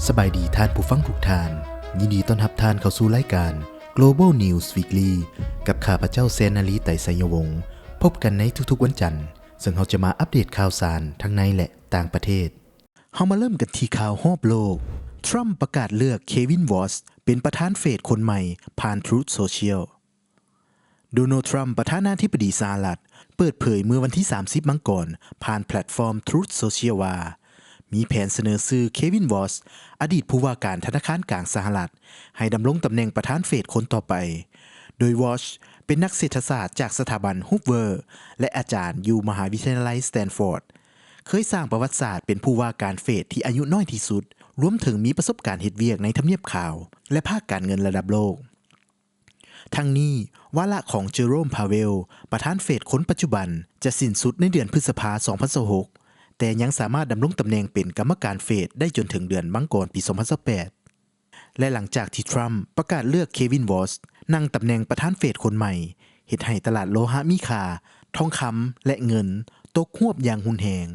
ສະບາຍດີທ່ານຜູ້ຟັງທຸກທ່ານ, ຍິນດີຕ້ອນຮັບທ່ານເຂົ້າສູ່ລາຍການ Global News Weekly ກັບຂ້າພະເຈົ້າ ແຊນນາລີ ໄຕໄຊຍະວົງ. ພົບກັນໃນທຸກໆວັນຈັນ, ເຊິ່ງເຮົາຈະມາອັບເດດຂ່າວສານທັງໃນ ແລະ ຕ່າງປະເທດ. ເຮົາມາເລີ່ມກັນທີ່ຂ່າວຮອບໂລກ. ທຣຳປະກາດເລືອກ Kevin Warsh ເປັນປະທານເຟດຄົນໃໝ່ຜ່ານ Truth Social. ໂດນັລ ທຣຳ ປະທານາທິບໍດີສະຫະລັດ ເປີດເຜີຍເມື່ອວັນທີສາມສິບ ມັງກອນ ຜ່ານແພລດຟອມ Truth Social ວ່າ ມີແຜນສະເໜີຊື່ Kevin Warsh ອະດີດຜູ້ວ່າການທະນາຄານກາງສະຫະລັດ ໃຫ້ດຳລົງຕຳແໜ່ງປະທານເຟດຄົນຕໍ່ໄປ, ໂດຍ Warsh ເປັນນັກເສດຖະສາດຈາກສະຖາບັນ Hoover ແລະ ອາຈານຢູ່ມະຫາວິທະຍາໄລ Stanford, ເຄີຍສ້າງປະຫວັດສາດເປັນຜູ້ວ່າການເຟດທີ່ອາຍຸນ້ອຍທີ່ສຸດ, ລວມເຖິງມີປະສົບການເຮັດວຽກໃນທຳນຽບຂາວ ແລະ ພາກການເງິນລະດັບໂລກ. ທັງນີ້, ວາລະຂອງ Jerome Powell ປະທານເຟດຄົນປັດຈຸບັນ ຈະສິ້ນສຸດໃນເດືອນພຶດສະພາ ສອງພັນຊາວຫົກ, ແຕ່ຍັງສາມາດດຳລົງຕຳແໜ່ງເປັນກຳມະການເຟດໄດ້ຈົນເຖິງເດືອນມັງກອນ ປີສອງພັນຊາວແປດ. ແລະ ຫຼັງຈາກທີ່ທຣຳປະກາດເລືອກ Kevin Warsh ນັ່ງຕຳແໜ່ງປະທານເຟດຄົນໃໝ່, ເຮັດໃຫ້ຕະຫຼາດໂລຫະມີຄ່າ, ທອງຄຳ ແລະ ເງິນ ຕົກຫວບຢ່າງຮຸນແຮງ.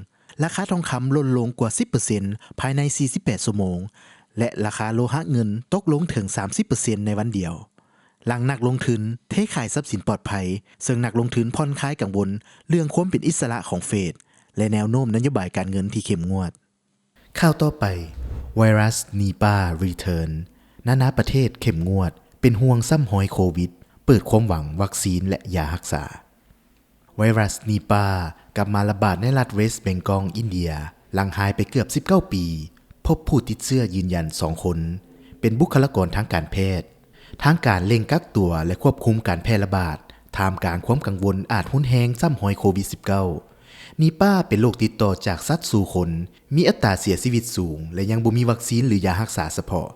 ລາຄາທອງຄຳຫຼົ່ນລົງກວ່າສິບເປີເຊັນພາຍໃນສີ່ສິບແປດຊົ່ວໂມງ ແລະ ລາຄາໂລຫະເງິນຕົກລົງເຖິງສາມສິບເປີເຊັນໃນວັນດຽວ, ຫຼັງນັກລົງທຶນເທຂາຍຊັບສິນປອດໄພ, ເຊິ່ງນັກລົງທຶນຜ່ອນຄາຍກັງວົນເລື່ອງຄວາມເປັນອິດສະຫຼະຂອງເຟດ ແລະ ແນວໂນ້ມນະໂຍບາຍການເງິນທີ່ເຂັ້ມງວດ. ຂ່າວຕໍ່ໄປ, ໄວຣັສ Nipah Return ນານາປະເທດເຂັ້ມງວດ, ເປັນຫ່ວງຊ້ຳຮອຍໂຄວິດ, ເປີດຄວາມຫວັງວັກຊີນ ແລະ ຢາຮັກສາ. ໄວຣັສ Nipah ກັບມາລະບາດໃນລັດ West Bengal ອິນເດຍ, ຫຼັງຫາຍໄປເກືອບສິບເກົ້າປີ, ພົບຜູ້ຕິດເຊື້ອຢືນຢັນສອງຄົນ, ເປັນບຸກຄະລາກອນທາງການແພດ. ທາງການເລັ່ງກັກຕົວ ແລະ ຄວບຄຸມການແຜ່ລະບາດ, ທ່າມກາງຄວາມກັງວົນອາດຮຸນແຮງຊ້ຳຮອຍໂຄວິດສິບເກົ້າ. Nipah ເປັນໂລກຕິດຕໍ່ຈາກສັດສູ່ຄົນ, ມີອັດຕາເສຍຊີວິດສູງ ແລະ ຍັງບໍ່ມີວັກຊີນ ຫຼື ຢາຮັກສາສະເພາະ.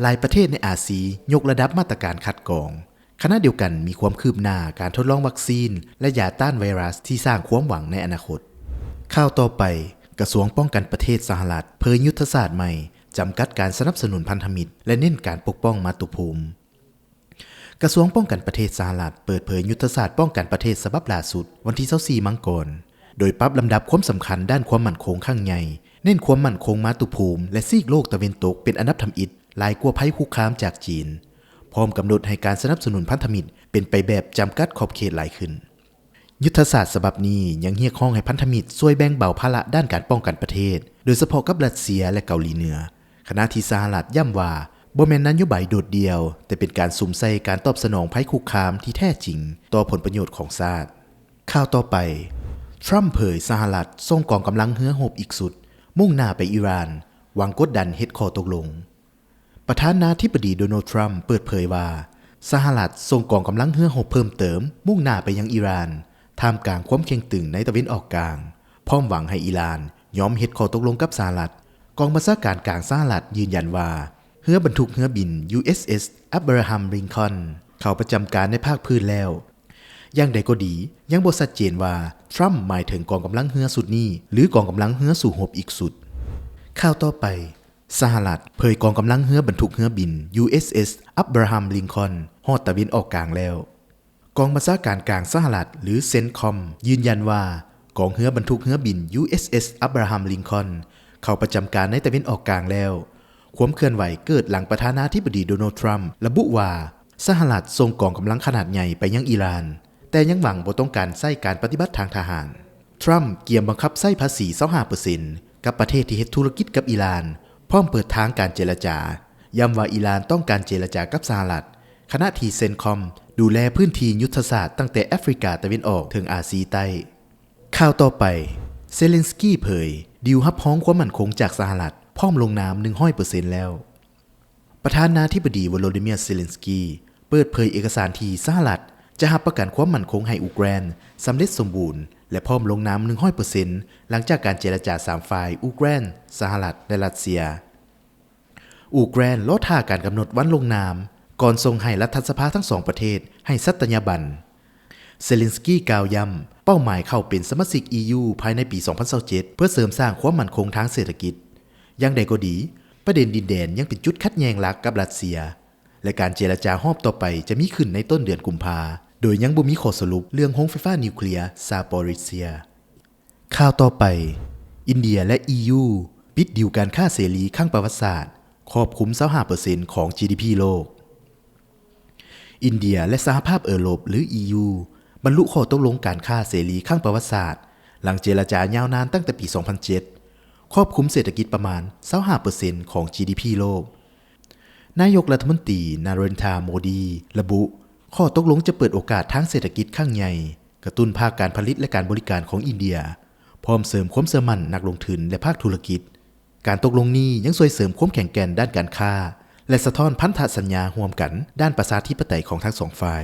ຫຼາຍປະເທດໃນອາຊີຍົກລະດັບມາດຕະການຄັດກອງ. ຂະນະດຽວກັນ, ມີຄວາມຄືບໜ້າການທົດລອງວັກຊີນ ແລະ ຢາຕ້ານໄວຣັສທີ່ສ້າງຄວາມຫວັງໃນອະນາຄົດ. ຂ່າວຕໍ່ໄປ, ກະຊວງປ້ອງກັນປະເທດສະຫະລັດເຜີຍຍຸດທະສາດໃໝ່, ຈຳກັດການສະໜັບສະໜູນພັນທະມິດ ແລະ ເນັ້ນການປົກປ້ອງມາຕຸພູມ. ກະຊວງປ້ອງກັນປະເທດສະຫະລັດເປີດເຜີຍຍຸດທະສາດປ້ອງກັນປະເທດສະບັບລ່າສຸດ ວັນທີຊາວສີ່ ມັງກອນ, ໂດຍປັບລຳດັບຄວາມສຳຄັນດ້ານຄວາມໝັ້ນຄົງຄັ້ງໃຫຍ່, ເນັ້ນຄວາມໝັ້ນຄົງມາຕຸພູມ ແລະ ຊີກໂລກຕາເວັນຕົກເປັນອັນດັບທຳອິດ, ຫຼາຍກວ່າໄພຄຸກຄາມຈາກຈີນ, ພ້ອມກຳນົດໃຫ້ການສະໜັບສະໜູນພັນທະມິດເປັນໄປແບບຈຳກັດຂອບເຂດຫຼາຍຂຶ້ນ. ຍຸດທະສາດສະບັບນີ້ຍັງຮຽກຮ້ອງໃຫ້ພັນທະມິດຊ່ວຍແບ່ງເບົາພາລະດ້ານການປ້ອງກັນປະເທດ, ໂດຍສະເພາະກັບຣັດເຊຍ ແລະ ເກົາຫຼີເໜືອ, ຂະນະທີ່ສະຫະລັດຢ້ຳວ່າບໍ່ແມ່ນນະໂຍບາຍໂດດດ່ຽວ, ແຕ່ເປັນການສຸມໃສ່ການຕອບສະໜອງໄພຄຸກຄາມທີ່ແທ້ຈິງຕໍ່ຜົນປະໂຫຍດຂອງຊາດ. ຂ່າວຕໍ່ໄປ, ທຣຳເຜີຍສະຫະລັດສົ່ງກອງກຳລັງເຮືອຮົບອີກຊຸດ, ມຸ່ງໜ້າໄປອີຣານ, ຫວັງກົດດັນເຮັດຂໍ້ຕົກລົງ. ປະທານາທິບໍດີໂດນັລ ທຣຳ ເປີດເຜີຍວ່າ ສະຫະລັດສົ່ງກອງກຳລັງເຮືອຮົບເພີ່ມເຕີມມຸ່ງໜ້າໄປຍັງອີຣານ, ທ່າມກາງຄວາມເຄັ່ງຕຶງໃນຕາເວັນອອກກາງ, ພ້ອມຫວັງໃຫ້ອີຣານຍອມເຮັດຂໍ້ຕົກລົງກັບສະຫະລັດ. ກອງບັນຊາການກາງສະຫະລັດຢືນຢັນວ່າ ເຮືອບັນທຸກເຮືອບິນ USS Abraham Lincoln ເຂົ້າປະຈຳການໃນພາກພື້ນແລ້ວ. ຢ່າງໃດກໍດີ, ຍັງບໍ່ຊັດເຈນວ່າ ທຣຳໝາຍເຖິງກອງກຳລັງເຮືອຊຸດນີ້ ຫຼື ກອງກຳລັງເຮືອສູ້ຮົບອີກຊຸດ. ຂ່າວຕໍ່ໄປ, ສະຫະລັດເຜີຍກອງກຳລັງເຮືອບັນທຸກເຮືອບິນ USS Abraham Lincoln ຮອດຕາເວັນອອກກາງແລ້ວ. ກອງບັນຊາການກາງສະຫະລັດ ຫຼື CENTCOM ຢືນຢັນວ່າ ກອງເຮືອບັນທຸກເຮືອບິນ USS Abraham Lincoln ເຂົ້າປະຈຳການໃນຕາເວັນອອກກາງແລ້ວ. ຄວາມເຄື່ອນໄຫວເກີດຫຼັງປະທານາທິບໍດີໂດນັລ ທຣຳ ລະບຸວ່າ ສະຫະລັດສົ່ງກອງກຳລັງຂະໜາດໃຫຍ່ໄປຍັງອີຣານ, ແຕ່ຍັງຫວັງບໍ່ຕ້ອງການໃຊ້ການປະຕິບັດທາງທະຫານ. ທຣຳກຽມບັງຄັບໃຊ້ພາສີ ຊາວຫ້າເປີເຊັນ ກັບປະເທດທີ່ເຮັດທຸລະກິດກັບອີຣານ, ພ້ອມເປີດທາງການເຈລະຈາ, ຢ້ຳວ່າອີຣານຕ້ອງການເຈລະຈາກັບສະຫະລັດ, ຂະນະທີ່ CENTCOM ດູແລພື້ນທີ່ຍຸດທະສາດຕັ້ງແຕ່ແອຟຣິກາຕາເວັນອອກເຖິງອາຊີໃຕ້. ຂ່າວຕໍ່ໄປ, ເຊເລັນສກີເຜີຍ ດີລຮັບຮອງຄວາມໝັ້ນຄົງຈາກສະຫະລັດ ພ້ອມລົງນາມ ໜຶ່ງຮ້ອຍເປີເຊັນ ແລ້ວ. ປະທານາທິບໍດີ ໂວໂລດີເມຍ ເຊເລັນສກີ ເປີດເຜີຍເອກະສານທີ່ສະຫະລັດຈະຮັບປະກັນຄວາມໝັ້ນຄົງໃຫ້ອູເຄຣນສຳເລັດສົມບູນ ແລະ ພ້ອມລົງນາມ ໜຶ່ງຮ້ອຍເປີເຊັນ ຫຼັງຈາກການເຈລະຈາສາມຝ່າຍ ອູເຄຣນ, ສະຫະລັດ ແລະ ຣັດເຊຍ. ອູເຄຣນລໍຖ້າການກຳນົດວັນລົງນາມ ກ່ອນສົ່ງໃຫ້ລັດຖະສະພາທັງສອງປະເທດໃຫ້ສັດຕະຍາບັນ. ເຊເລັນສກີກ່າວຢ້ຳເປົ້າໝາຍເຂົ້າເປັນສະມາຊິກ EU ພາຍໃນປີສອງພັນຊາວເຈັດ ເພື່ອເສີມສ້າງຄວາມໝັ້ນຄົງທາງເສດຖະກິດ. ຢ່າງໃດກໍດີ, ປະເດັນດິນແດນຍັງເປັນຈຸດຂັດແຍ່ງຫຼັກກັບຣັດເຊຍ, ແລະ ການເຈລະຈາຮອບຕໍ່ໄປຈະມີຂຶ້ນໃນຕົ້ນເດືອນກຸມພາ, ໂດຍຍັງບໍ່ມີຂໍ້ສະຫຼຸບເລື່ອງໂຮງໄຟຟ້ານິວເຄລຍ ຊາປອຣິເຊຍ. ຂ່າວຕໍ່ໄປ, ອິນເດຍ ແລະ ອີຢູ ປິດດີລການຄ້າເສລີຄັ້ງປະຫວັດສາດ, ຄອບຄຸມຊາວຫ້າເປີເຊັນຂອງ ຈີດີພີ ໂລກ. ອິນເດຍ ແລະ ສະຫະພາບເອີຣົບ ຫຼື ອີຢູ ບັນລຸຂໍ້ຕົກລົງການຄ້າເສລີຄັ້ງປະຫວັດສາດ ຫຼັງເຈລະຈາຍາວນານຕັ້ງແຕ່ປີສອງພັນເຈັດ ຄອບຄຸມເສດຖະກິດປະມານຊາວຫ້າເປີເຊັນຂອງ ຈີດີພີ ໂລກ. ນາຍົກລັດຖະມົນຕີ ນາເຣນທາ ໂມດີ ລະບຸ ຂໍ້ຕົກລົງຈະເປີດໂອກາດທາງເສດຖະກິດຄັ້ງໃຫຍ່, ກະຕຸ້ນພາກການຜະລິດ ແລະ ການບໍລິການຂອງອິນເດຍ, ພ້ອມເສີມຄວາມເຊື່ອໝັ້ນນັກລົງທຶນ ແລະ ພາກທຸລະກິດ. ການຕົກລົງນີ້ຍັງຊ່ວຍເສີມຄວາມແຂງແກ່ນດ້ານການຄ້າ ແລະ ສະທ້ອນພັນທະສັນຍາຮ່ວມກັນດ້ານປະຊາທິປະໄຕຂອງທັງສອງຝ່າຍ.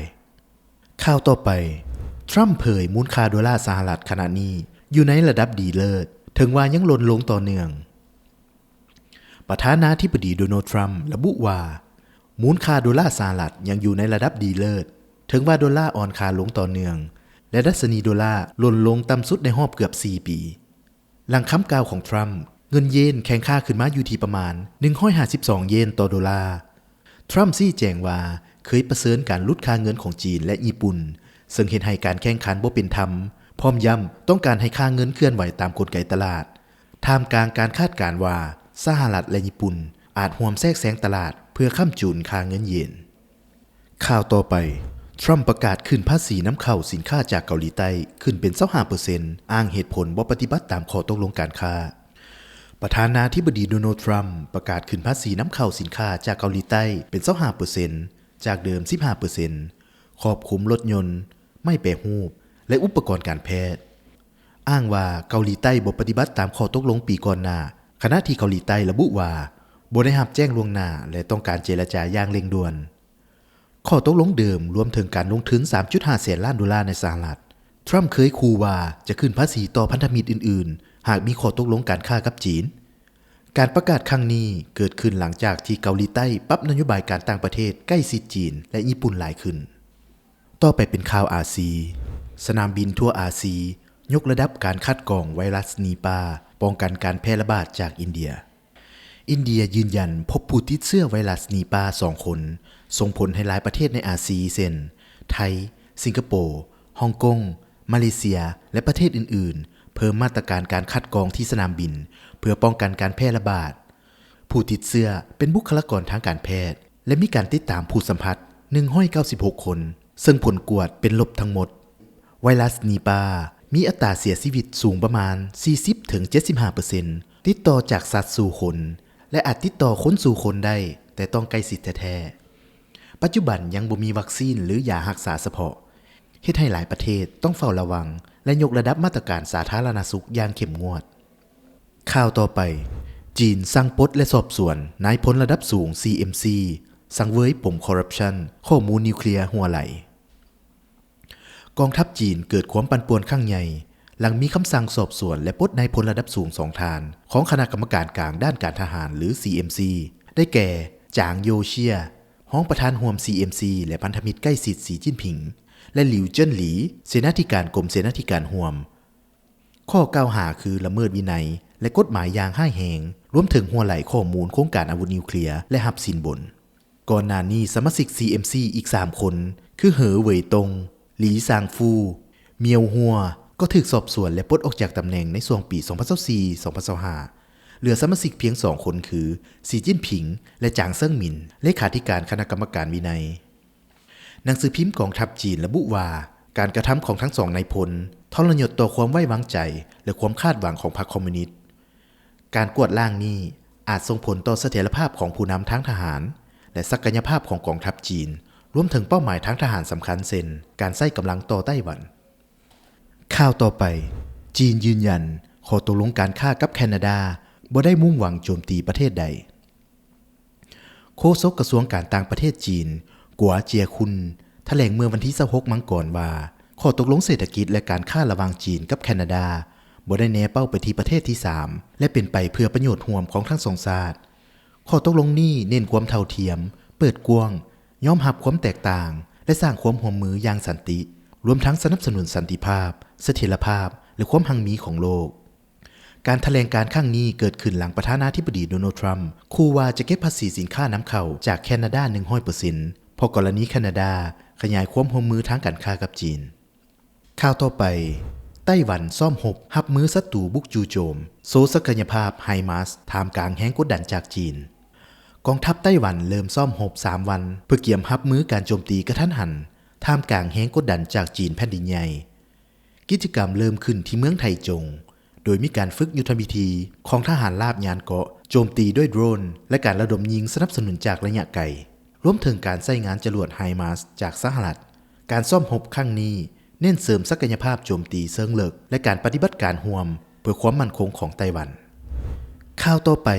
ຂ່າວຕໍ່ໄປ, ທຣຳເຜີຍມູນຄ່າໂດລາສະຫະລັດຂະນະນີ້ຢູ່ໃນລະດັບດີເລີດ, ເຖິງວ່າຍັງຫຼົ່ນລົງຕໍ່ເນື່ອງ. ປະທານາທິບໍດີ ໂດນັລ ທຣຳ ລະບຸວ່າ ມູນຄ່າໂດລາສະຫະລັດຍັງຢູ່ໃນລະດັບດີເລີດ, ເຖິງວ່າໂດລາອ່ອນຄ່າລົງຕໍ່ເນື່ອງ ແລະ ດັດຊະນີໂດລາຫຼົ່ນລົງຕ່ຳສຸດໃນຮອບເກືອບສີ່ປີ. ຫຼັງຄຳກ່າວຂອງທຣຳ, ເງິນເຢນແຂງຄ່າຂຶ້ນມາຢູ່ທີ່ປະມານໜຶ່ງຮ້ອຍຫ້າສິບສອງເຢນຕໍ່ໂດລາ. ທຣຳຊີ້ແຈງວ່າເຄີຍປະເຊີນການຫຼຸດຄ່າເງິນຂອງຈີນ ແລະ ຍີ່ປຸ່ນ, ເຊິ່ງເຮັດໃຫ້ການແຂ່ງຂັນບໍ່ເປັນທຳ, ພ້ອມຢ້ຳຕ້ອງການໃຫ້ຄ່າເງິນເຄື່ອນໄຫວຕາມກົນໄກຕະຫຼາດ, ທ່າມກາງການຄາດການວ່າສະຫະລັດ ແລະ ຍີ່ປຸ່ນອາດຮ່ວມແຊກແຊງຕະຫຼາດເພື່ອຄ້ຳຈູນຄ່າເງິນເຢນ. ຂ່າວຕໍ່ໄປ, ທຣຳປະກາດຂຶ້ນພາສີນຳເຂົ້າສິນຄ້າຈາກເກົາຫຼີໃຕ້ຂຶ້ນເປັນຊາວຫ້າເປີເຊັນ, ອ້າງເຫດຜົນບໍ່ປະຕິບັດຕາມຂໍ້ຕົກລົງການຄ້າ. ປະທານາທິບໍດີ ໂດນັລ ທຣຳ ປະກາດຂຶ້ນພາສີນຳເຂົ້າສິນຄ້າຈາກເກົາຫຼີໃຕ້ເປັນຊາວຫ້າເປີເຊັນ ຈາກເດີມສິບຫ້າເປີເຊັນ, ຄອບຄຸມລົດຍົນ, ໄມ້ແປຮູບ ແລະ ອຸປະກອນການແພດ. ອ້າງວ່າເກົາຫຼີໃຕ້ບໍ່ປະຕິບັດຕາມຂໍ້ຕົກລົງປີກ່ອນໜ້າ, ຂະນະທີ່ເກົາຫຼີໃຕ້ລະບຸວ່າບໍ່ໄດ້ຮັບແຈ້ງລ່ວງໜ້າ ແລະ ຕ້ອງການເຈລະຈາຢ່າງເລັ່ງດ່ວນ. ຂໍ້ຕົກລົງເດີມລວມເຖິງການລົງທຶນສາມຈຸດຫ້າແສນລ້ານໂດລາໃນສະຫະລັດ. ທຣຳເຄີຍຂູ່ວ່າຈະຂຶ້ນພາສີຕໍ່ພັນທະມິດອື່ນໆ ຫາກມີຂໍ້ຕົກລົງການຄ້າກັບຈີນ. ການປະກາດຄັ້ງນີ້ເກີດຂຶ້ນຫຼັງຈາກທີ່ເກົາຫຼີໃຕ້ປັບນະໂຍບາຍການຕ່າງປະເທດໃກ້ຊິດຈີນ ແລະ ຍີ່ປຸ່ນຫຼາຍຂຶ້ນ. ຕໍ່ໄປເປັນຂ່າວອາຊີ. ສະໜາມບິນທົ່ວອາຊີຍົກລະດັບການຄັດກອງໄວຣັສນີປາ ປ້ອງກັນການແຜ່ລະບາດຈາກອິນເດຍ. ອິນເດຍຢືນຢັນພົບຜູ້ຕິດເຊື້ອໄວຣັສນີປາສອງຄົນ, ສົ່ງຜົນໃຫ້ຫຼາຍປະເທດໃນອາຊີ ເຊັ່ນ ໄທ, ສິງກະໂປ, ຮ່ອງກົງ, ມາເລເຊຍ ແລະ ປະເທດອື່ນໆ ເພີ່ມມາດຕະການການຄັດກອງທີ່ສະໜາມບິນ ເພື່ອປ້ອງກັນການແຜ່ລະບາດ. ຜູ້ຕິດເຊື້ອເປັນບຸກຄະລາກອນທາງການແພດ ແລະ ມີການຕິດຕາມຜູ້ສຳຜັດໜຶ່ງຮ້ອຍເກົ້າສິບຫົກຄົນ, ເຊິ່ງຜົນກວດເປັນລົບທັງໝົດ. ໄວຣັສນີປາມີອັດຕາເສຍຊີວິດສູງປະມານສີ່ສິບເຖິງເຈັດສິບຫ້າເປີເຊັນ, ຕິດຕໍ່ຈາກສັດສູ່ຄົນ ແລະ ອາດຕິດຕໍ່ຄົນສູ່ຄົນໄດ້, ແຕ່ຕ້ອງໃກ້ຊິດແທ້ໆ. ປັດຈຸບັນຍັງບໍ່ມີວັກຊີນ ຫຼື ຢາຮັກສາສະເພາະ, ເຮັດໃຫ້ຫຼາຍປະເທດຕ້ອງເຝົ້າລະວັງ ແລະ ຍົກລະດັບມາດຕະການສາທາລະນະສຸກຢ່າງເຂັ້ມງວດ. ຂ່າວຕໍ່ໄປ, ຈີນສັ່ງປົດ ແລະ ສອບສວນນາຍພົນລະດັບສູງ ຊີເອັມຊີ ສັງເຫວີຍປົມຄໍຣັບຊັນ ຂໍ້ມູນນິວເຄລຍຮົ່ວໄຫຼ. ກອງທັບຈີນເກີດຄວາມປັ່ນປ່ວນຄັ້ງໃຫຍ່ ຫຼັງມີຄຳສັ່ງສອບສວນ ແລະ ປົດນາຍພົນລະດັບສູງສອງທ່ານຂອງຄະນະກຳມະການກາງດ້ານການທະຫານ ຫຼື ຊີເອັມຊີ ໄດ້ແກ່ ຈາງ ໂຢເຊຍ ຮອງປະທານຮ່ວມ ຊີເອັມຊີ ແລະ ພັນທະມິດໃກ້ຊິດ ສີຈິ້ນຜິງ ແລະ ຫຼິວ ເຈິນຫຼີ ເສນາທິການກົມເສນາທິການຮ່ວມ. ຂໍ້ກ່າວຫາຄືລະເມີດວິໄນ ແລະ ກົດໝາຍຢ່າງຮ້າຍແຮງ, ລວມເຖິງຮົ່ວໄຫຼຂໍ້ມູນໂຄງການອາວຸດນິວເຄລຍ ແລະ ຮັບສິນບົນ. ກ່ອນໜ້ານີ້ສະມາຊິກ ຊີເອັມຊີ ອີກສາມຄົນ ຄື ເຫີ ເຫວີຍຕົງ, ຫຼີ ຊາງຟູ, ມຽວ ຫົວ ກໍຖືກສອບສວນ ແລະ ປົດອອກຈາກຕຳແໜ່ງໃນຊ່ວງປີສອງພັນຊາວສີ່ ສອງພັນຊາວຫ້າ. ເຫຼືອສະມາຊິກພຽງສອງຄົນຄື ສີຈິ້ນຜິງ ແລະ ຈາງເຊິ່ງໝິນ, ເລຂາທິການຄະນະກຳມະການວິໄນ. ໜັງສືພິມກອງທັບຈີນລະບຸວ່າ ການກະທຳຂອງທັງສອງນາຍພົນທໍລະຍົດຕໍ່ຄວາມໄວ້ວາງໃຈ ແລະ ຄວາມຄາດຫວັງຂອງພັກຄອມມູນິດ. ການກວາດລ້າງນີ້ອາດສົ່ງຜົນຕໍ່ສະຖຽນລະພາບຂອງຜູ້ນຳທາງທະຫານ ແລະ ສັກກະຍະພາບຂອງກອງທັບຈີນ, ລວມເຖິງເປົ້າໝາຍທາງທະຫານສຳຄັນ ເຊັ່ນ ການໃຊ້ກຳລັງຕໍ່ໄຕ້ຫວັນ. ຂ່າວຕໍ່ໄປ, ຈີນຢືນຢັນ ຂໍ້ຕົກລົງການຄ້າກັບແຄນາດາບໍ່ໄດ້ມຸ່ງຫວັງໂຈມຕີປະເທດໃດ. ໂຄສົກກະຊວງການຕ່າງປະເທດຈີນ ກົວ ເຈຍຄຸນ ຖະແຫຼງເມື່ອວັນທີຊາວຫົກ ມັງກອນວ່າ ຂໍ້ຕົກລົງເສດຖະກິດ ແລະ ການຄ້າລະຫວ່າງຈີນກັບແຄນາດາບໍ່ໄດ້ແນເປົ້າໄປທີ່ປະເທດທີສາມ ແລະ ເປັນໄປເພື່ອປະໂຫຍດຮ່ວມຂອງທັງສອງຊາດ. ຂໍ້ຕົກລົງນີ້ເນັ້ນຄວາມເທົ່າທຽມ, ເປີດກວ້າງ, ຍອມຮັບຄວາມແຕກຕ່າງ ແລະ ສ້າງຄວາມຮ່ວມມືຢ່າງສັນຕິ, ລວມທັງສະໜັບສະໜູນສັນຕິພາບ, ສະຖຽນລະພາບ ແລະ ຄວາມຮັ່ງມີຂອງໂລກ. ການຖະແຫຼງການຄັ້ງນີ້ເກີດຂຶ້ນຫຼັງປະທານາທິບໍດີ ໂດນັລ ທຣຳ ຂູ່ວ່າຈະເກັບພາສີສິນຄ້ານຳເຂົ້າຈາກແຄນາດາໜຶ່ງຮ້ອຍເປີເຊັນ ເພາະກໍລະນີແຄນາດາຂະຫຍາຍຄວາມຮ່ວມມືທາງການຄ້າກັບຈີນ. ຂ່າວຕໍ່ໄປ, ໄຕ້ຫວັນຊ້ອມຮົບຮັບມືສັດຕູບຸກຈູ່ໂຈມ, ໂຊສັກກະຍະພາບໄຮມາສ ທ່າມກາງແຮງກົດດັນຈາກຈີນ. ກອງທັບໄຕ້ຫວັນເລີ່ມຊ້ອມຮົບສາມວັນ ເພື່ອກຽມຮັບມືການໂຈມຕີກະທັນຫັນ ທ່າມກາງແຮງກົດດັນຈາກຈີນແຜ່ນດິນໃຫຍ່. ກິດຈະກຳເລີ່ມຂຶ້ນທີ່ເມືອງໄທຈົງ ໂດຍມີການຝຶກຍຸດທະວິທີຂອງທະຫານລາບຍານເກາະ, ໂຈມຕີດ້ວຍໂດຣນ ແລະ ການລະດົມຍິງສະໜັບສະໜູນຈາກໄລຍະໄກ, ລວມເຖິງການໃຊ້ງານຈະຫຼວດໄຮມາສຈາກສະຫະລັດ. ການຊ້ອມຮົບຄັ້ງນີ້ເນັ້ນເສີມສັກກະຍະພາບໂຈມຕີເຊີງເລິກ ແລະ ການປະຕິບັດການຮ່ວມເພື່ອຄວາມໝັ້ນຄົງຂອງໄຕ້ຫວັນ. ຂ່າວຕໍ່ໄປ,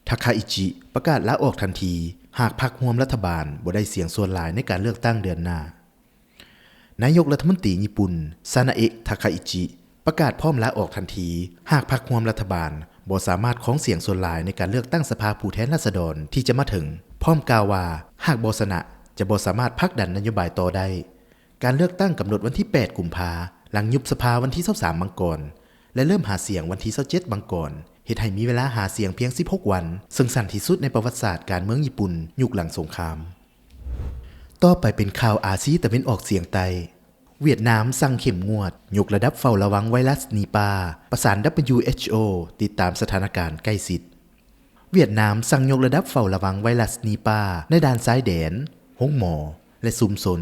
ທາຄາອິຈິ ປະກາດລາອອກທັນທີ ຫາກພັກຮ່ວມລັດຖະບານບໍ່ໄດ້ສຽງສ່ວນຫຼາຍໃນການເລືອກຕັ້ງເດືອນໜ້າ. ນາຍົກລັດຖະມົນຕີຍີ່ປຸ່ນ ຊານາເອະ ທາຄາອິຈິ ປະກາດພ້ອມລາອອກທັນທີ ຫາກພັກຮ່ວມລັດຖະບານບໍ່ສາມາດຄອງສຽງສ່ວນຫຼາຍໃນການເລືອກຕັ້ງສະພາຜູ້ແທນລາຊະດອນທີ່ຈະມາເຖິງ, ພ້ອມກ່າວວ່າ ຫາກບໍ່ຊະນະ ຈະບໍ່ສາມາດຜັກດັນນະໂຍບາຍຕໍ່ໄດ້. ການເລືອກຕັ້ງກຳນົດວັນທີແປດ ກຸມພາ ຫຼັງຍຸບສະພາວັນທີຊາວສາມ ມັງກອນ ແລະ ເລີ່ມຫາສຽງວັນທີຊາວເຈັດ ມັງກອນ ເຮັດໃຫ້ມີເວລາຫາສຽງພຽງສິບຫົກວັນ, ເຊິ່ງສັ້ນທີ່ສຸດໃນປະຫວັດສາດການເມືອງຍີ່ປຸ່ນຍຸກຫຼັງສົງຄາມ. ຕໍ່ໄປເປັນຂ່າວອາຊີຕາເວັນອອກສຽງໃຕ້. ຫວຽດນາມສັ່ງເຂັ້ມງວດ ຍົກລະດັບເຝົ້າລະວັງໄວຣັສນີປາ, ປະສານ WHO ຕິດຕາມສະຖານະການໃກ້ຊິດ. ຫວຽດນາມສັ່ງຍົກລະດັບເຝົ້າລະວັງໄວຣັສນີປາໃນດ່ານຊາຍແດນ, ໂຮງໝໍ ແລະ ຊຸມຊົນ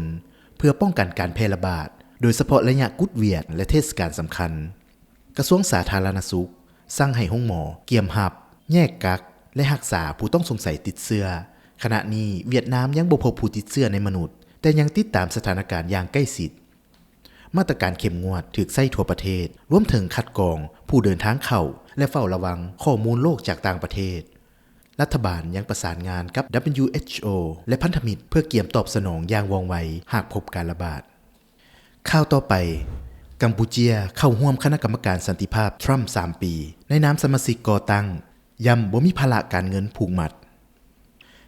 ເພື່ອປ້ອງກັນການແຜ່ລະບາດ, ໂດຍສະເພາະໄລຍະກຸດຫວຽດ ແລະ ເທດສະການສຳຄັນ. ກະຊວງສາທາລະນະສຸກສັ່ງໃຫ້ໂຮງໝໍກຽມຮັບ, ແຍກກັກ ແລະ ຮັກສາຜູ້ຕ້ອງສົງໄສຕິດເຊື້ອ. ຂະນະນີ້ຫວຽດນາມຍັງບໍ່ພົບຜູ້ຕິດເຊື້ອໃນມະນຸດ, ແຕ່ຍັງຕິດຕາມສະຖານະການຢ່າງໃກ້ຊິດ. ມາດຕະການເຂັ້ມງວດຖືກໃຊ້ທົ່ວປະເທດ, ລວມເຖິງຄັດກອງຜູ້ເດີນທາງເຂົ້າ ແລະ ເຝົ້າລະວັງຂໍ້ມູນໂລກຈາກຕ່າງປະເທດ. ລັດຖະບານຍັງປະສານງານກັບ WHO ແລະ ພັນທະມິດ ເພື່ອກຽມຕອບສະໜອງຢ່າງວ່ອງໄວຫາກພົບການລະບາດ. ຂ່າວຕໍ່ໄປ, ກຳປູເຈຍເຂົ້າຮ່ວມຄະນະກຳມະການສັນຕິພາບທຣຳສາມປີ ໃນນາມສະມາຊິກກໍ່ຕັ້ງ, ຢ້ຳບໍ່ມີພາລະການເງິນຜູກມັດ.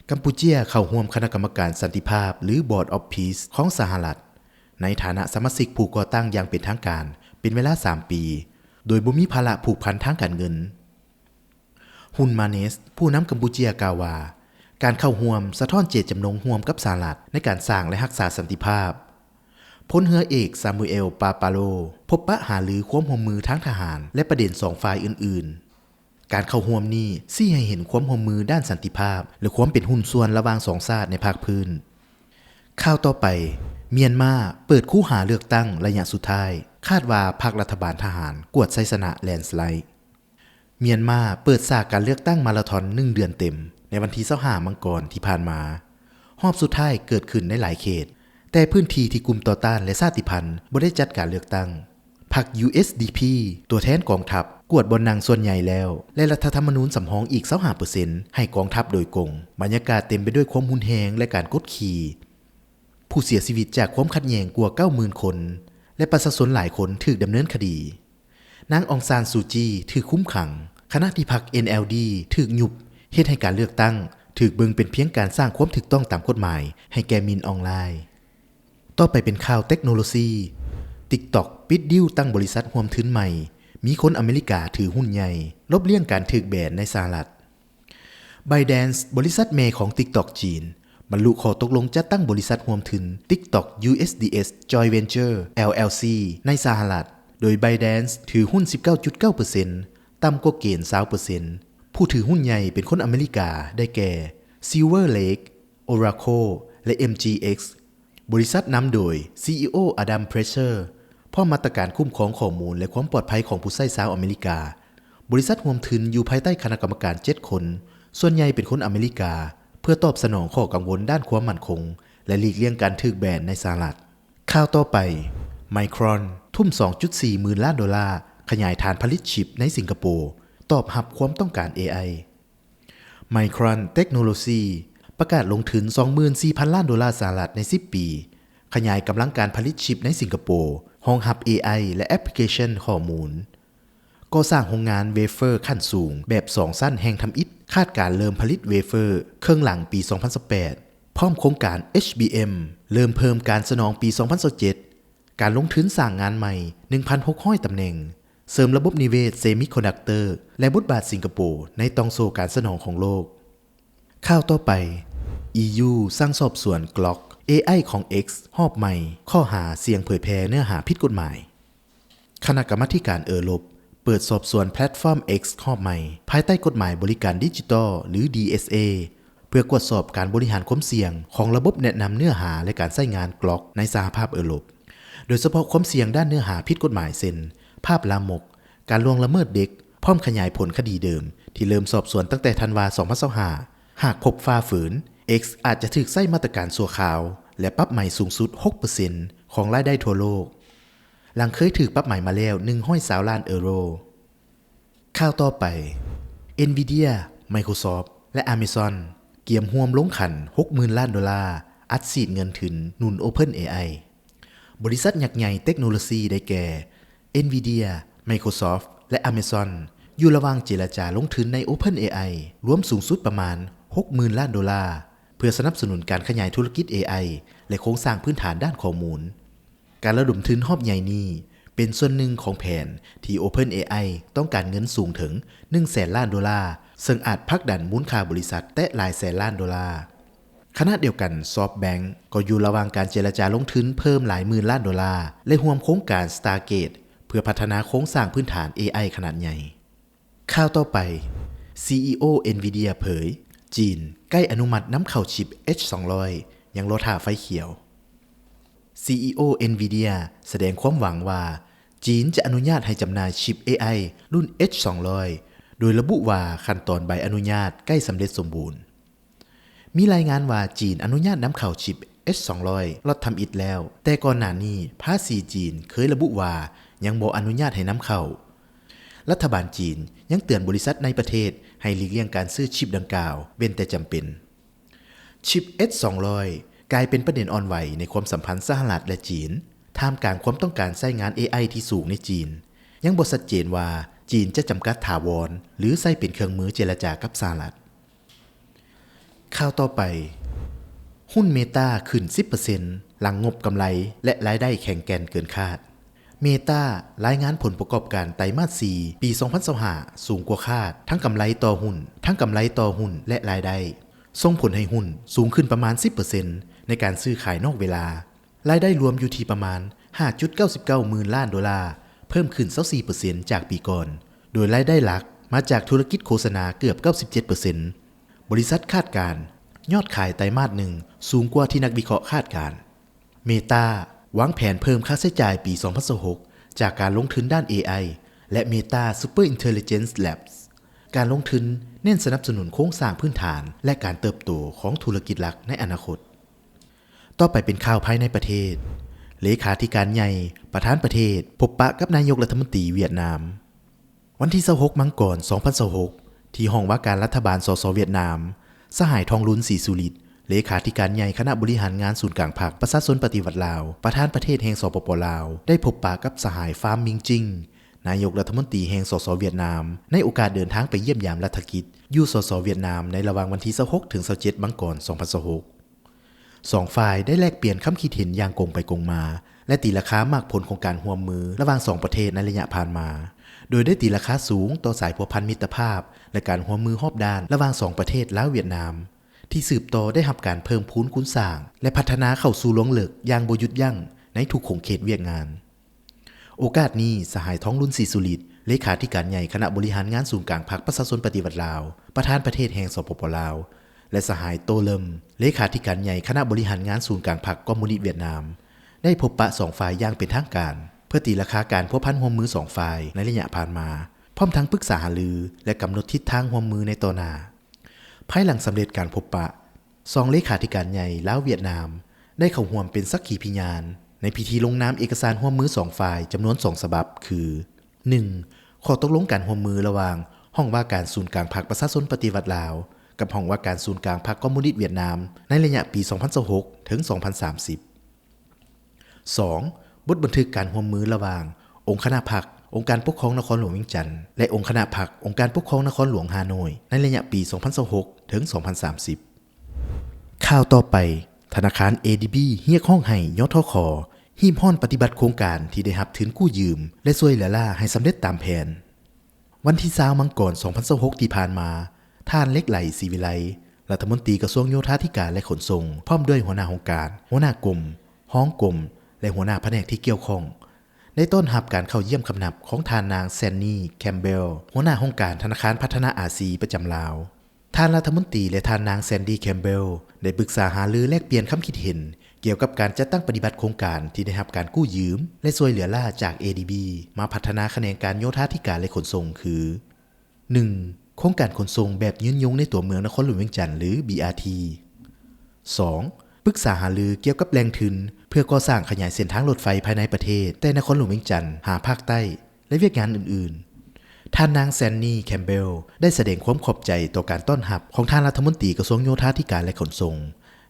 ກຳປູເຈຍເຂົ້າຮ່ວມຄະນະກຳມະການສັນຕິພາບ ຫຼື Board of Peace ຂອງສະຫະລັດ ໃນຖານະສະມາຊິກຜູ້ກໍ່ຕັ້ງຢ່າງເປັນທາງການ ເປັນເວລາສາມປີ ໂດຍບໍ່ມີພາລະຜູກພັນທາງການເງິນ. ຮຸນ ມາເນສ ຜູ້ນຳກຳປູເຈຍກ່າວວ່າ ການເຂົ້າຮ່ວມສະທ້ອນເຈດຈຳນົງຮ່ວມກັບສະຫະລັດໃນການສ້າງ ແລະ ຮັກສາສັນຕິພາບ. ພົນເຮືອເອກ ຊາມູເອລ ປາປາໂລ ພົບປະຫາລືຄວາມຮ່ວມມືທາງທະຫານ ແລະ ປະເດັນສອງຝ່າຍອື່ນໆ. ການເຂົ້າຮ່ວມນີ້ຊີ້ໃຫ້ເຫັນຄວາມຮ່ວມມືດ້ານສັນຕິພາບ ແລະ ຄວາມເປັນຫຸ້ນສ່ວນລະຫວ່າງສອງຊາດໃນພາກພື້ນ. ຂ່າວຕໍ່ໄປ, ມຽນມາເປີດຄູຫາເລືອກຕັ້ງໄລຍະສຸດທ້າຍ, ຄາດວ່າພັກລັດຖະບານທະຫານກວາດໄຊຊະນະແລນສະໄລ. ມຽນມາເປີດສາກການເລືອກຕັ້ງມາລາທອນໜຶ່ງເດືອນເຕັມ ໃນວັນທີຊາວຫ້າ ມັງກອນທີ່ຜ່ານມາ. ຮອບສຸດທ້າຍເກີດຂຶ້ນໃນຫຼາຍເຂດ, ແຕ່ພື້ນທີ່ທີ່ກຸ່ມຕໍ່ຕ້ານ ແລະ ຊາດຕິພັນບໍ່ໄດ້ຈັດການເລືອກຕັ້ງ. ພັກ USDP ຕົວແທນກອງທັບກວາດບ່ອນນັ່ງສ່ວນໃຫຍ່ແລ້ວ ແລະ ລັດຖະທຳມະນູນສຳຮອງອີກຊາວຫ້າເປີເຊັນໃຫ້ກອງທັບໂດຍກົງ. ບັນຍາກາດເຕັມໄປດ້ວຍຄວາມຮຸນແຮງ ແລະ ການກົດຂີ່. ຜູ້ເສຍຊີວິດຈາກຄວາມຂັດແຍ່ງກວ່າເກົ້າໝື່ນຄົນ ແລະ ປະຊາຊົນຫຼາຍຄົນຖືກດຳເນີນຄະດີ. ນາງ ອອງຊານ ຊູຈີ ຖືກຄຸມຂັງ, ຂະນະທີ່ພັກ NLD ຖືກຍຸບ, ເຮັດໃຫ້ການເລືອກຕັ້ງຖືກເບິ່ງເປັນພຽງການສ້າງຄວາມຖືກຕ້ອງຕາມກົດໝາຍໃຫ້ແກ່ ມິນ ອອງ ລາຍ. ຕໍ່ໄປເປັນຂ່າວເຕັກໂນໂລຊີ. TikTok ປິດດີລຕັ້ງບໍລິສັດຮ່ວມທຶນໃໝ່, ມີຄົນອາເມລິກາຖືຫຸ້ນໃຫຍ່, ຫຼົບລ້ຽງການຖືກແບນໃນສະຫະລັດ. ByteDance ບໍລິສັດແມ່ຂອງ TikTok ຈີນ ບັນລຸຂໍ້ຕົກລົງຈັດຕັ້ງບໍລິສັດຮ່ວມທຶນ TikTok USDS Joint Venture LLC ໃນສະຫະລັດ, ໂດຍ ByteDance ຖືຫຸ້ນສິບເກົ້າຈຸດເກົ້າເປີເຊັນ, ຕ່ຳກວ່າເກນຊາວເປີເຊັນ. ຜູ້ຖືຫຸ້ນໃຫຍ່ເປັນຄົນອາເມລິກາ ໄດ້ແກ່ Silver Lake, Oracle ແລະ MGX. ບໍລິສັດນຳໂດຍ CEO Adam Preiser ພ້ອມມາດຕະການຄຸ້ມຄອງຂໍ້ມູນ ແລະ ຄວາມປອດໄພຂອງຜູ້ໃຊ້ຊາວອາເມລິກາ. ບໍລິສັດຮ່ວມທຶນຢູ່ພາຍໃຕ້ຄະນະກຳມະການເຈັດຄົນ, ສ່ວນໃຫຍ່ເປັນຄົນອາເມລິກາ, ເພື່ອຕອບສະໜອງຂໍ້ກັງວົນດ້ານຄວາມໝັ້ນຄົງ ແລະ ຫຼີກລ່ຽງການຖືກແບນໃນສະຫະລັດ. ຂ່າວຕໍ່ໄປ, Micron ທຸ່ມສອງຈຸດສີ່ໝື່ນລ້ານໂດລາ ຂະຫຍາຍຖານຜະລິດຊິບໃນສິງກະໂປ, ຕອບຮັບຄວາມຕ້ອງການ ເອໄອ. Micron Technology ປະກາດລົງທຶນສອງໝື່ນສີ່ພັນລ້ານໂດລາສະຫະລັດໃນສິບປີ, ຂະຫຍາຍກຳລັງການຜະລິດຊິບໃນສິງກະໂປ, ຮອງຮັບ ເອໄອ ແລະ ແອັບພລິເຄຊັນຂໍ້ມູນ, ກໍ່ສ້າງໂຮງງານເວເຟີຂັ້ນສູງແບບສອງຊັ້ນແຫ່ງທຳອິດ, ຄາດການເລີ່ມຜະລິດເວເຟີເຄິ່ງຫຼັງປີສອງພັນຊາວແປດ, ພ້ອມໂຄງການ ເອັດ ບີເອັມ ເລີ່ມເພີ່ມການສະໜອງປີສອງພັນຊາວເຈັດ. ການລົງທຶນສ້າງງານໃໝ່ ໜຶ່ງພັນຫົກຮ້ອຍຕຳແໜ່ງ, ເສີມລະບົບນິເວດເຊມິຄອນດັກເຕີ ແລະ ບົດບາດສິງກະໂປໃນຕ່ອງໂສ້ການສະໜອງຂອງໂລກ. ຂ່າວຕໍ່ໄປ, ອີຢູ ສັ່ງສອບສວນ Grok ເອໄອ ຂອງ X ຮອບໃໝ່ ຂໍ້ຫາສ່ຽງເຜີຍແຜ່ເນື້ອຫາຜິດກົດໝາຍ. ຄະນະກຳມາທິການເອີຣົບເປີດສອບສວນແພລດຟອມ X ຮອບໃໝ່ ພາຍໃຕ້ກົດໝາຍບໍລິການດິຈິຕອລ ຫຼື DSA, ເພື່ອກວດສອບການບໍລິຫານຄວາມສ່ຽງຂອງລະບົບແນະນຳເນື້ອຫາ ແລະ ການໃຊ້ງານກລັອກໃນສະຫະພາບເອີຣົບ, ໂດຍສະເພາະຄວາມສ່ຽງດ້ານເນື້ອຫາຜິດກົດໝາຍ ເຊັ່ນ ພາບລາມົກ, ການລ່ວງລະເມີດເດັກ, ພ້ອມຂະຫຍາຍຜົນຄະດີເດີມທີ່ເລີ່ມສອບສວນຕັ້ງແຕ່ທັນວາ ສອງພັນຊາວຫ້າ. ຫາກພົບຝ່າຝືນ, X ອາດຈະຖືກໃຊ້ມາດຕະການຊົ່ວຄາວ ແລະ ປັບໃໝສູງສຸດ ຫົກເປີເຊັນ ຂອງລາຍໄດ້ທົ່ວໂລກ, ຫຼັງເຄີຍຖືກປັບໃໝມາແລ້ວ ໜຶ່ງຮ້ອຍຊາວລ້ານເອີໂຣ. ຂ່າວຕໍ່ໄປ, Nvidia, Microsoft ແລະ Amazon ກຽມຮ່ວມລົງຂັນ ຫົກໝື່ນລ້ານໂດລາ ອັດສີດເງິນທຶນໜູນ OpenAI. ບໍລິສັດຍັກໃຫຍ່ເຕັກໂນໂລຊີໄດ້ແກ່ Nvidia, Microsoft ແລະ Amazon ຢູ່ລະຫວ່າງເຈລະຈາລົງທຶນໃນ OpenAI ລວມສູງສຸດປະມານ ຫົກໝື່ນລ້ານໂດລາ ເພື່ອສະໜັບສະໜູນການຂະຫຍາຍທຸລະກິດ ເອໄອ ແລະ ໂຄງສ້າງພື້ນຖານດ້ານຂໍ້ມູນ. ການລະດົມທຶນຮອບໃຫຍ່ນີ້ເປັນສ່ວນໜຶ່ງຂອງແຜນທີ່ OpenAI ຕ້ອງການເງິນສູງເຖິງ ໜຶ່ງແສນລ້ານໂດລາ, ເຊິ່ງອາດຜັກດັນມູນຄ່າບໍລິສັດແຕະຫຼາຍແສນລ້ານໂດລາ. ຂະນະດຽວກັນ SoftBank ກໍຢູ່ລະຫວ່າງການເຈລະຈາລົງທຶນເພີ່ມຫຼາຍໝື່ນລ້ານໂດລາ ແລະ ຮ່ວມໂຄງການ Stargate ເພື່ອພັດທະນາໂຄງສ້າງພື້ນຖານ ເອໄອ ຂະໜາດໃຫຍ່. ຂ່າວຕໍ່ໄປ, ຊີອີໂອ Nvidia ເຜີຍ ຈີນໃກ້ອະນຸມັດນຳເຂົ້າຊິບ H ສອງຮ້ອຍ ຍັງລໍຖ້າໄຟຂຽວ. ຊີອີໂອ Nvidia ສະແດງຄວາມຫວັງວ່າ ຈີນຈະອະນຸຍາດໃຫ້ຈຳໜ່າຍຊິບ ເອໄອ ລຸ້ນ H ສອງຮ້ອຍ ໂດຍລະບຸວ່າຂັ້ນຕອນໃບອະນຸຍາດໃກ້ສຳເລັດສົມບູນ. ມີລາຍງານວ່າຈີນອະນຸຍາດນຳເຂົ້າຊິບ H ສອງຮ້ອຍ ລັອດທຳອິດແລ້ວ, ແຕ່ກ່ອນໜ້ານີ້ພາສີຈີນເຄີຍລະບຸວ່າຍັງບໍ່ອະນຸຍາດໃຫ້ນຳເຂົ້າ. ລັດຖະບານຈີນຍັງເຕືອນບໍລິສັດໃນປະເທດໃຫ້ຫຼີກລ່ຽງການຊື້ຊິບດັ່ງກ່າວ ເວັ້ນແຕ່ຈຳເປັນ. ຊິບ H ສອງຮ້ອຍ ກາຍເປັນປະເດັນອ່ອນໄຫວໃນຄວາມສຳພັນສະຫະລັດ ແລະ ຈີນ, ທ່າມກາງຄວາມຕ້ອງການໃຊ້ງານ ເອໄອ ທີ່ສູງໃນຈີນ. ຍັງບໍ່ຊັດເຈນວ່າຈີນຈະຈຳກັດຖາວອນ ຫຼື ໃຊ້ເປັນເຄື່ອງມືເຈລະຈາກັບສະຫະລັດ. ຂ່າວຕໍ່ໄປ, ຫຸ້ນ Meta ຂຶ້ນ ສິບເປີເຊັນ ຫຼັງງົບກຳໄລ ແລະ ລາຍໄດ້ແຂງແກ່ນເກີນຄາດ. Meta ລາຍງານຜົນປະກອບການໄຕມາດ ສີ່ ປີ ສອງພັນຊາວຫ້າ ສູງກວ່າຄາດ ທັງກຳໄລຕໍ່ຫຸ້ນ, ທັງກຳໄລຕໍ່ຫຸ້ນ ແລະ ລາຍໄດ້, ສົ່ງຜົນໃຫ້ຫຸ້ນສູງຂຶ້ນປະມານ ສິບເປີເຊັນ ໃນການຊື້ຂາຍນອກເວລາ. ລາຍໄດ້ລວມຢູ່ທີ່ປະມານ ຫ້າຈຸດເກົ້າສິບເກົ້າໝື່ນລ້ານໂດລາ, ເພີ່ມຂຶ້ນ ຊາວສີ່ເປີເຊັນ ຈາກປີກ່ອນ, ໂດຍລາຍໄດ້ຫຼັກມາຈາກທຸລະກິດໂຄສະນາເກືອບ ເກົ້າສິບເຈັດເປີເຊັນ. ບໍລິສັດຄາດການຍອດຂາຍໄຕມາດ ໜຶ່ງ ສູງກວ່າທີ່ນັກວິເຄາະຄາດການ. Meta ວາງແຜນເພີ່ມຄ່າໃຊ້ຈ່າຍປີ ສອງພັນຊາວຫົກ ຈາກການລົງທຶນດ້ານ ເອໄອ ແລະ Meta Super Intelligence Labs. ການລົງທຶນເນັ້ນສະໜັບສະໜູນໂຄງສ້າງພື້ນຖານ ແລະ ການເຕີບໂຕຂອງທຸລະກິດຫຼັກໃນອະນາຄົດ. ຕໍ່ໄປເປັນຂ່າວພາຍໃນປະເທດ. ເລຂາທິການໃຫຍ່ ປະທານປະເທດ ພົບປະກັບນາຍົກລັດຖະມົນຕີຫວຽດນາມ. ວັນທີ ຊາວຫົກ ມັງກອນ ສອງພັນຊາວຫົກ ທີ່ຫ້ອງວ່າການລັດຖະບານ ສສ ຫວຽດນາມ, ສະຫາຍ ທອງລຸນ ສີສຸລິດ ເລຂາທິການໃຫຍ່ຄະນະບໍລິຫານງານສູນກາງພັກປະຊາຊົນປະຕິວັດລາວ, ປະທານປະເທດແຫ່ງ ສປປ ລາວ ໄດ້ພົບປະກັບສະຫາຍ ຟາມ ມິງຈິງ ນາຍົກລັດຖະມົນຕີແຫ່ງ ສສ ຫວຽດນາມ ໃນໂອກາດເດີນທາງໄປຢ້ຽມຢາມລັດຖະກິດຢູ່ ສສ ຫວຽດນາມ ໃນລະຫວ່າງວັນທີ ຊາວຫົກ ເຖິງ ຊາວເຈັດ ມັງກອນ ສອງພັນຊາວຫົກ. ສອງຝ່າຍໄດ້ແລກປ່ຽນຄຳຄິດເຫັນຢ່າງກົງໄປກົງມາ ແລະ ຕີລາຄາໝາກຜົນຂອງການຮ່ວມມືລະຫວ່າງສອງປະເທດໃນໄລຍະຜ່ານມາ, ໂດຍໄດ້ຕີລາຄາສູງຕໍ່ສາຍພົວພັນມິດຕະພາບ ແລະ ການຮ່ວມມືຮອບດ້ານລະຫວ່າງສອງປະເທດລາວ-ຫວຽດນາມ ທີ່ສືບຕໍ່ໄດ້ຮັບການເພີ່ມພູນຄູນສ້າງ ແລະ ພັດທະນາເຂົ້າສູ່ລວງເລິກຢ່າງບໍ່ຢຸດຢັ້ງໃນທຸກຂົງເຂດວຽກງານ. ໂອກາດນີ້, ສະຫາຍ ທອງລຸນ ສີສຸລິດ ເລຂາທິການໃຫຍ່ຄະນະບໍລິຫານງານສູນກາງພັກປະຊາຊົນປະຕິວັດລາວ, ປະທານປະເທດແຫ່ງ ສປປ ລາວ ແລະ ສະຫາຍ ໂຕ ເລີມ ເລຂາທິການໃຫຍ່ຄະນະບໍລິຫານງານສູນກາງພັກຄອມມູນິດຫວຽດນາມ ໄດ້ພົບປະສອງຝ່າຍຢ່າງເປັນທາງການ ເພື່ອຕີລາຄາການພົວພັນຮ່ວມມືສອງຝ່າຍໃນໄລຍະຜ່ານມາ, ພ້ອມທັງປຶກສາຫາລື ແລະ ກຳນົດທິດທາງຮ່ວມມືໃນຕໍ່ໜ້າ. ພາຍຫຼັງສຳເລັດການພົບປະ, ສອງເລຂາທິການໃຫຍ່ລາວ-ຫວຽດນາມ ໄດ້ເຂົ້າຮ່ວມເປັນສັກຂີພິຍານໃນພິທີລົງນາມເອກະສານຮ່ວມມືສອງຝ່າຍຈຳນວນສອງສະບັບ ຄື ໜຶ່ງ ຂໍ້ຕົກລົງການຮ່ວມມືລະຫວ່າງຫ້ອງວ່າການສູນກາງພັກປະຊາຊົນປະຕິວັດລາວ ກັບຫ້ອງວ່າການສູນກາງພັກຄອມມູນິດຫວຽດນາມ ໃນໄລຍະປີ ສອງພັນຊາວຫົກ ເຖິງ ສອງພັນສາມສິບ. ສອງ ບົດບັນທຶກການຮ່ວມມືລະຫວ່າງອົງຄະນະພັກ ອົງການປົກຄອງນະຄອນຫຼວງວຽງຈັນ ແລະ ອົງຄະນະພັກ ອົງການປົກຄອງນະຄອນຫຼວງຮ່າໂນ້ຍ ໃນໄລຍະປີ ສອງພັນຊາວຫົກ ເຖິງ ສອງພັນສາມສິບ. ຂ່າວຕໍ່ໄປ, ທະນາຄານ ເອດີບີ ຮຽກຮ້ອງໃຫ້ ຍທຂ ຮີບຮ້ອນປະຕິບັດໂຄງການທີ່ໄດ້ຮັບທຶນກູ້ຢືມ ແລະ ຊ່ວຍເຫຼືອລ້າໃຫ້ສຳເລັດຕາມແຜນ. ວັນທີ ຊາວ ມັງກອນ ສອງພັນຊາວຫົກ ທີ່ຜ່ານມາ, ທ່ານ ເລັກໄຫຼ ສີວິໄລ ລັດຖະມົນຕີກະຊວງໂຍທາທິການ ແລະ ຂົນສົ່ງ ພ້ອມດ້ວຍຫົວໜ້າຫ້ອງການ, ຫົວໜ້າກົມ, ຮອງກົມ ແລະ ຫົວໜ້າພະແນກທີ່ກ່ຽວຂ້ອງ ໄດ້ຕ້ອນຮັບການເຂົ້າຢ້ຽມຄຳນັບຂອງທ່ານນາງ ແຊນນີ ແຄມເບລ ຫົວໜ້າຫ້ອງການທະນາຄານພັດທະນາອາຊີປະຈຳລາວ. ທ່ານລັດຖະມົນຕີ ແລະ ທ່ານນາງ ແຊນດີ ແຄມເບວ ໄດ້ປຶກສາຫາລືແລກປ່ຽນຄຳຄິດເຫັນ ກ່ຽວກັບການຈັດຕັ້ງປະຕິບັດໂຄງການທີ່ໄດ້ຮັບການກູ້ຢືມ ແລະ ຊ່ວຍເຫຼືອລ້າຈາກ ເອດີບີ ມາພັດທະນາຂະແໜງການໂຍທາທິການ ແລະ ຂົນສົ່ງ ຄື ໜຶ່ງ ໂຄງການຂົນສົ່ງແບບຍືນຍົງໃນຕົວເມືອງນະຄອນຫຼວງວຽງຈັນ ຫຼື ບີອາທີ. ສອງ ປຶກສາຫາລືກ່ຽວກັບແຫຼ່ງທຶນ ເພື່ອກໍ່ສ້າງຂະຫຍາຍເສັ້ນທາງລົດໄຟພາຍໃນປະເທດ ແຕ່ນະຄອນຫຼວງວຽງຈັນຫາພາກໃຕ້ ແລະ ວຽກງານອື່ນໆ. ທ່ານນາງ ແຊນດີ ແຄມເບວ ໄດ້ສະແດງຄວາມຂອບໃຈຕໍ່ການຕ້ອນຮັບຂອງທ່ານລັດຖະມົນຕີກະຊວງໂຍທາທິການ ແລະ ຂົນສົ່ງ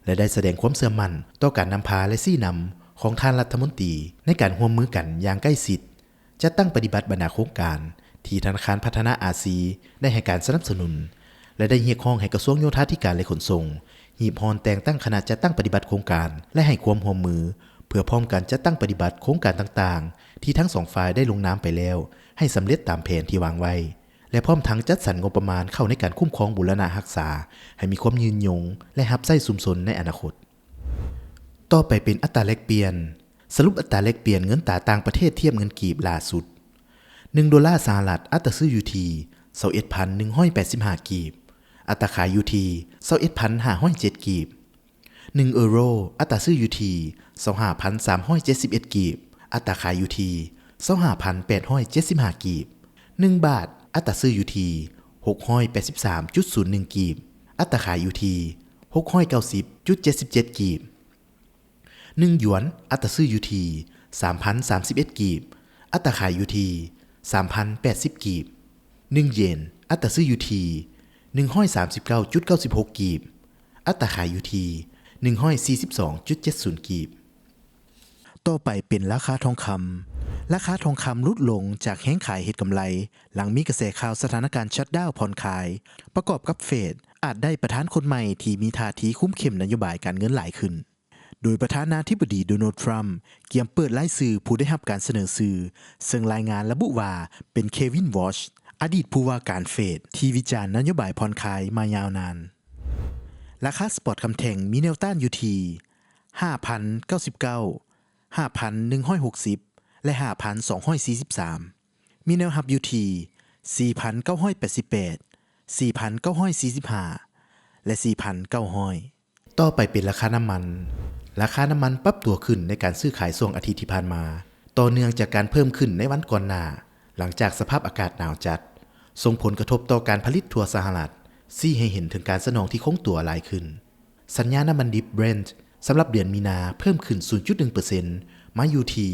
ແລະ ໄດ້ສະແດງຄວາມເຊື່ອໝັ້ນຕໍ່ການນຳພາ ແລະ ຊີ້ນຳຂອງທ່ານລັດຖະມົນຕີ ໃນການຮ່ວມມືກັນຢ່າງໃກ້ຊິດ ຈັດຕັ້ງປະຕິບັດບັນດາໂຄງການທີ່ທະນາຄານພັດທະນາອາຊີໄດ້ໃຫ້ການສະໜັບສະໜູນ ແລະ ໄດ້ຮຽກຮ້ອງໃຫ້ກະຊວງໂຍທາທິການ ແລະ ຂົນສົ່ງ ຮີບຮ້ອນແຕ່ງຕັ້ງຄະນະຈັດຕັ້ງປະຕິບັດໂຄງການ ແລະ ໃຫ້ຄວາມຮ່ວມມື ເພື່ອພ້ອມກັນຈັດຕັ້ງປະຕິບັດໂຄງການຕ່າງໆ ທີ່ທັງສອງຝ່າຍໄດ້ລົງນາມໄປແລ້ວ ໃຫ້ສຳເລັດຕາມແຜນທີ່ວາງໄວ້ ແລະ ພ້ອມທັງຈັດສັນງົບປະມານເຂົ້າໃນການຄຸ້ມຄອງບູລະນະຮັກສາ ໃຫ້ມີຄວາມຍືນຍົງ ແລະ ຮັບໃຊ້ຊຸມຊົນໃນອະນາຄົດ. ຕໍ່ໄປເປັນອັດຕາແລກປ່ຽນ. ສະຫຼຸບອັດຕາແລກປ່ຽນເງິນຕາຕ່າງປະເທດທຽບເງິນກີບລ່າສຸດ. ໜຶ່ງໂດລາສະຫະລັດ ອັດຕາຊື້ຢູ່ທີ່ ຊາວເອັດພັນໜຶ່ງຮ້ອຍແປດສິບຫ້າ ກີບ, ອັດຕາຂາຍຢູ່ທີ່ ຊາວເອັດພັນຫ້າຮ້ອຍເຈັດ ກີບ. ໜຶ່ງເອີໂຣ ອັດຕາຊື້ຢູ່ທີ່ ຊາວຫ້າພັນສາມຮ້ອຍເຈັດສິບເອັດ ກີບ, ອັດຕາຂາຍຢູ່ທີ່ ຊາວຫ້າພັນແປດຮ້ອຍເຈັດສິບຫ້າ ກີບ. ໜຶ່ງບາດ ອັດຕາຊື້ຢູ່ທີ່ ຫົກຮ້ອຍແປດສິບສາມຈຸດສູນໜຶ່ງ ກີບ, ອັດຕາຂາຍຢູ່ທີ່ ຫົກຮ້ອຍເກົ້າສິບຈຸດເຈັດສິບເຈັດ ກີບ. ໜຶ່ງຢວນ ອັດຕາຊື້ຢູ່ທີ່ ສາມພັນສາມສິບເອັດ ກີບ, ອັດຕາຂາຍຢູ່ທີ່ ສາມພັນແປດສິບ ກີບ. ໜຶ່ງເຢນ ອັດຕາຊື້ຢູ່ທີ່ ໜຶ່ງຮ້ອຍສາມສິບເກົ້າຈຸດເກົ້າສິບຫົກ ກີບ, ອັດຕາຂາຍຢູ່ທີ່ ໜຶ່ງຮ້ອຍສີ່ສິບສອງຈຸດເຈັດສູນ ກີບ. ຕໍ່ໄປເປັນລາຄາທອງຄຳ. ລາຄາທອງຄຳຫຼຸດລົງຈາກແຮງຂາຍເຮັດກຳໄລ ຫຼັງມີກະແສຂ່າວສະຖານະການຊັດດາວຜ່ອນຄາຍ ປະກອບກັບເຟດອາດໄດ້ປະທານຄົນໃໝ່ທີ່ມີທ່າທີຄຸມເຂັ້ມນະໂຍບາຍການເງິນຫຼາຍຂຶ້ນ. ໂດຍປະທານາທິບໍດີ ໂດນັລ ທຣຳ ກຽມເປີດລາຍຊື່ຜູ້ໄດ້ຮັບການສະເໜີຊື່, ເຊິ່ງລາຍງານລະບຸວ່າເປັນ ເຄວິນ ວອຊ ອະດີດຜູ້ວ່າການເຟດ ທີ່ວິຈານນະໂຍບາຍຜ່ອນຄາຍມາຍາວນານ. ລາຄາສະປອດຄຳແທ່ງມີແນວຕ້ານຢູ່ທີ່ ຫ້າພັນເກົ້າສິບເກົ້າ, ຫ້າພັນໜຶ່ງຮ້ອຍຫົກສິບ ແລະ ຫ້າພັນສອງຮ້ອຍສີ່ສິບສາມ, ມີແນວຮັບຢູ່ທີ່ ສີ່ພັນເກົ້າຮ້ອຍແປດສິບແປດ, ສີ່ພັນເກົ້າຮ້ອຍສີ່ສິບຫ້າ ແລະ ສີ່ພັນເກົ້າຮ້ອຍ. ຕໍ່ໄປເປັນລາຄານ້ຳມັນ. ລາຄານ້ຳມັນປັບຕົວຂຶ້ນໃນການຊື້ຂາຍຊ່ວງອາທິດທີ່ຜ່ານມາ, ຕໍ່ເນື່ອງຈາກການເພີ່ມຂຶ້ນໃນວັນກ່ອນໜ້າ, ຫຼັງຈາກສະພາບອາກາດໜາວຈັດ ສົ່ງຜົນກະທົບຕໍ່ການຜະລິດທົ່ວສະຫະລັດ, ຊີ້ໃຫ້ເຫັນເຖິງການສະໜອງທີ່ຄົງຕົວຫຼາຍຂຶ້ນ. ສັນຍານ້ຳມັນດິບ Brent ສຳລັບເດືອນມີນາເພີ່ມຂຶ້ນ ສູນຈຸດໜຶ່ງເປີເຊັນ ມາຢູ່ທີ່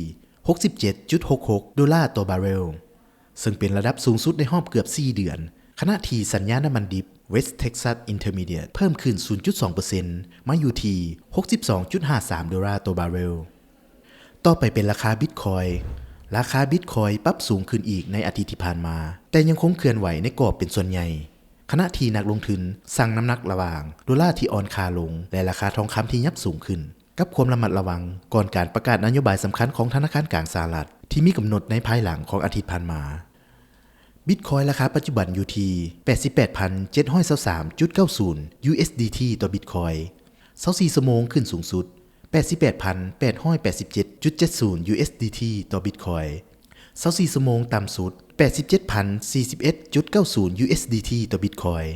ຫົກສິບເຈັດຈຸດຫົກຫົກໂດລາຕໍ່ບາເຣວ, ເຊິ່ງເປັນລະດັບສູງສຸດໃນຮອບເກືອບສີ່ເດືອນ, ຂະນະທີ່ສັນຍານ້ຳມັນດິບ West Texas Intermediate ເພີ່ມຂຶ້ນ ສູນຈຸດສອງເປີເຊັນ ມາຢູ່ທີ່ ຫົກສິບສອງຈຸດຫ້າສາມໂດລາຕໍ່ບາເຣວ. ຕໍ່ໄປເປັນລາຄາບິດຄອຍ. ລາຄາບິດຄອຍປັບສູງຂຶ້ນອີກໃນອາທິດທີ່ຜ່ານມາ, ແຕ່ຍັງຄົງເຄື່ອນໄຫວໃນກອບເປັນສ່ວນໃຫຍ່, ຂະນະທີ່ນັກລົງທຶນຊັ່ງນ້ຳໜັກລະຫວ່າງໂດລາທີ່ອ່ອນຄ່າລົງ ແລະ ລາຄາທອງຄຳທີ່ຫຍັບສູງຂຶ້ນ, ກັບຄວາມລະມັດລະວັງກ່ອນການປະກາດນະໂຍບາຍສຳຄັນຂອງທະນາຄານກາງສະຫະລັດ ທີ່ມີກຳນົດໃນພາຍຫຼັງຂອງອາທິດຜ່ານມາ. ບິດຄອຍລາຄາປັດຈຸບັນຢູ່ທີ່ ແປດສິບແປດພັນເຈັດຮ້ອຍຊາວສາມຈຸດເກົ້າສູນ USDT ຕໍ່ບິດຄອຍ, ຊາວສີ່ຊົ່ວໂມງຂຶ້ນສູງສຸດ ແປດສິບແປດພັນແປດຮ້ອຍແປດສິບເຈັດຈຸດເຈັດສູນ USDT ຕໍ່ບິດຄອຍ, ຊາວສີ່ຊົ່ວໂມງຕ່ຳສຸດ ແປດສິບເຈັດພັນສີ່ສິບເອັດຈຸດເກົ້າສູນ USDT ຕໍ່ບິດຄອຍ.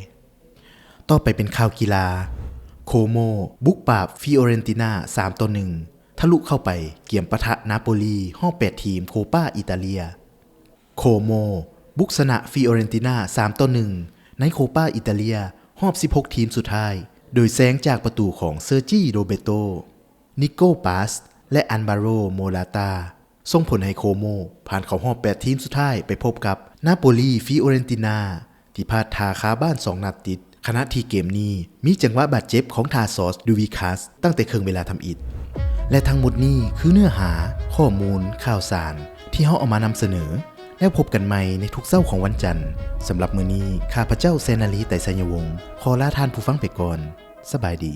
ຕໍ່ໄປເປັນຂ່າວກິລາ. ໂຄໂມບຸກປາບຟີໂອເຣນຕິນາ ສາມຕໍ່ໜຶ່ງ ທະລຸເຂົ້າໄປກຽມປະທະນາໂປລີ ຮອບແປດທີມໂຄປາອີຕາເລຍ. ໂຄໂມບຸກຊະນະຟີໂອເຣນຕິນາ ສາມຕໍ່ໜຶ່ງ ໃນໂຄປາອີຕາເລຍ ຮອບສິບຫົກທີມສຸດທ້າຍ ໂດຍແຊງຈາກປະຕູຂອງເຊີຈີ ໂຣເບໂຕ, ນິໂກ ປາສ ແລະ ອັນບາໂຣ ໂມລາຕາ, ສົ່ງຜົນໃຫ້ໂຄໂມຜ່ານເຂົ້າຮອບແປດທີມສຸດທ້າຍໄປພົບກັບນາໂປລີ ຟີໂອເຣນຕິນາ ທີ່ພາດທ່າຄາບ້ານສອງນັດຕິດ, ຂະນະທີ່ເກມນີ້ມີຈັງຫວະບາດເຈັບຂອງທ່າຊອສ ດູວີຄັສ ຕັ້ງແຕ່ເຄິ່ງເວລາທຳອິດ. ແລະ ທັງໝົດນີ້ຄືເນື້ອຫາ, ຂໍ້ມູນ, ຂ່າວສານ ທີ່ເຮົາເອົາມານຳສະເໜີ. ແລ້ວພົບກັນໃໝ່ໃນທຸກເຊົ້າຂອງວັນຈັນ. ສຳລັບມື້ນີ້, ຂ້າພະເຈົ້າ ແຊນນາລີ ໄຕໄຊຍະວົງ ຂໍລາທ່ານຜູ້ຟັງໄປກ່ອນ. ສະບາຍດີ.